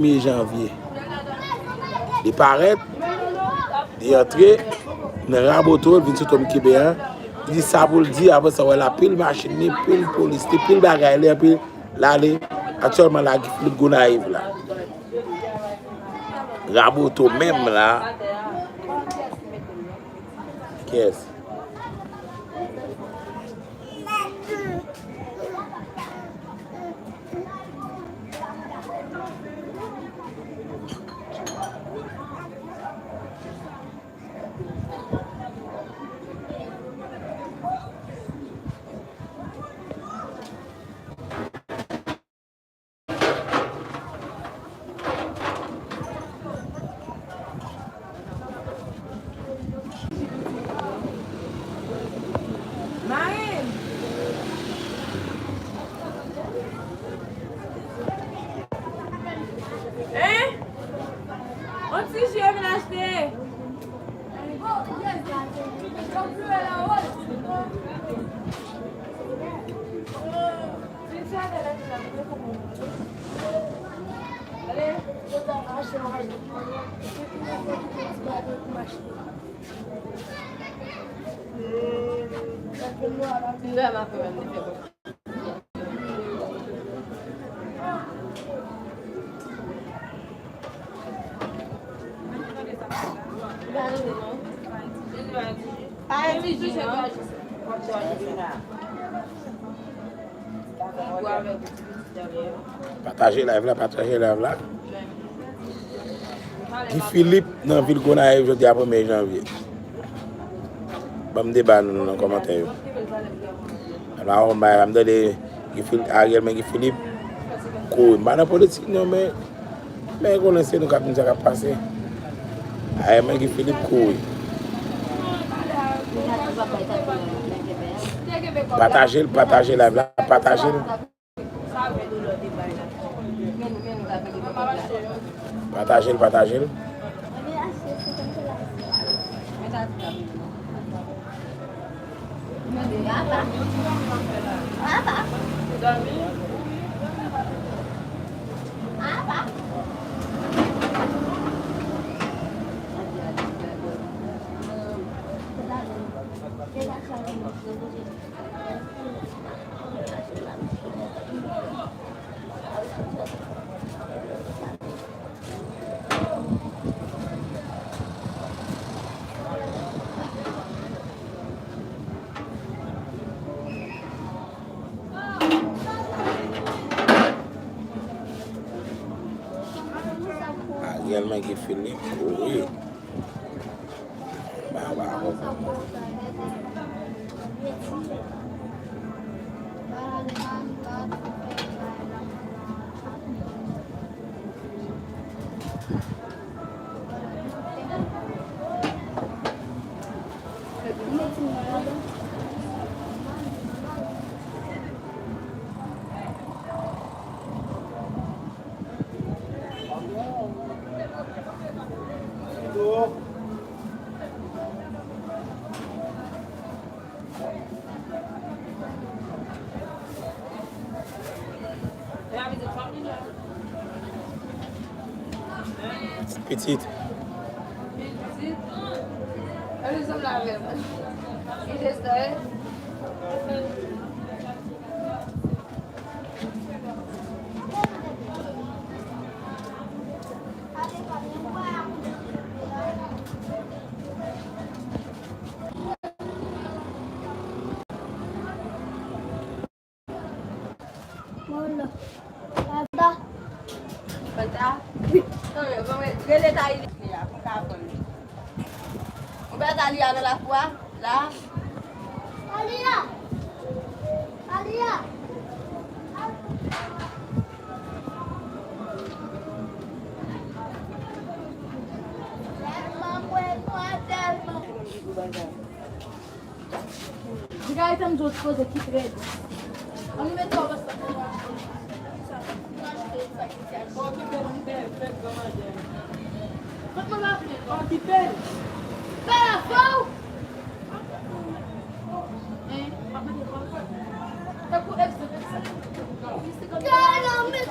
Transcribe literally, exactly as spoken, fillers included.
premye janvye. Li parèt, li antre nan Raboto, l vin sou Tom Kibè an. Li di sa pou l di, apre sa, w wè l ap pil machin li, pil polis li, pil bagay li, anpil l ale. Aktyèlman la, Guy Philippe Gonayiv la. Raboto menm la. Kiyès? Marenn! Hein? On ti ji vin achte. Pataje live la, pataje live la. Guy Philippe nan vil Gonayiv jodi a premye janvye. Ban m deba nou nan kòmantè yo. Ala yon bay la, m tande Guy Phil-, Ariel men Guy Philippe kouri. M pa nan politik non, men, men konnen se nou k ap di m sa k ap pase. Ariel men Guy Philippe kouri. Pataje l, pataje live la, pataje l. Pataje l, pataje l. Ariel men Guy Philippe kouri. Pitit. Fanta. Fanta? Wi. Rele Tali la, pou ka pran li. Ou wè Tali a nan lakou a? La. Tali a! Tali a! Tèlman mwen pran, tèlman. Di Gaëtan m di w ti koze ki trè di. Ann nou mete w ansanm. Okipe m, bèl, fèt granmadè. Kot mwen va fè? Okipe m. Fè la fè w.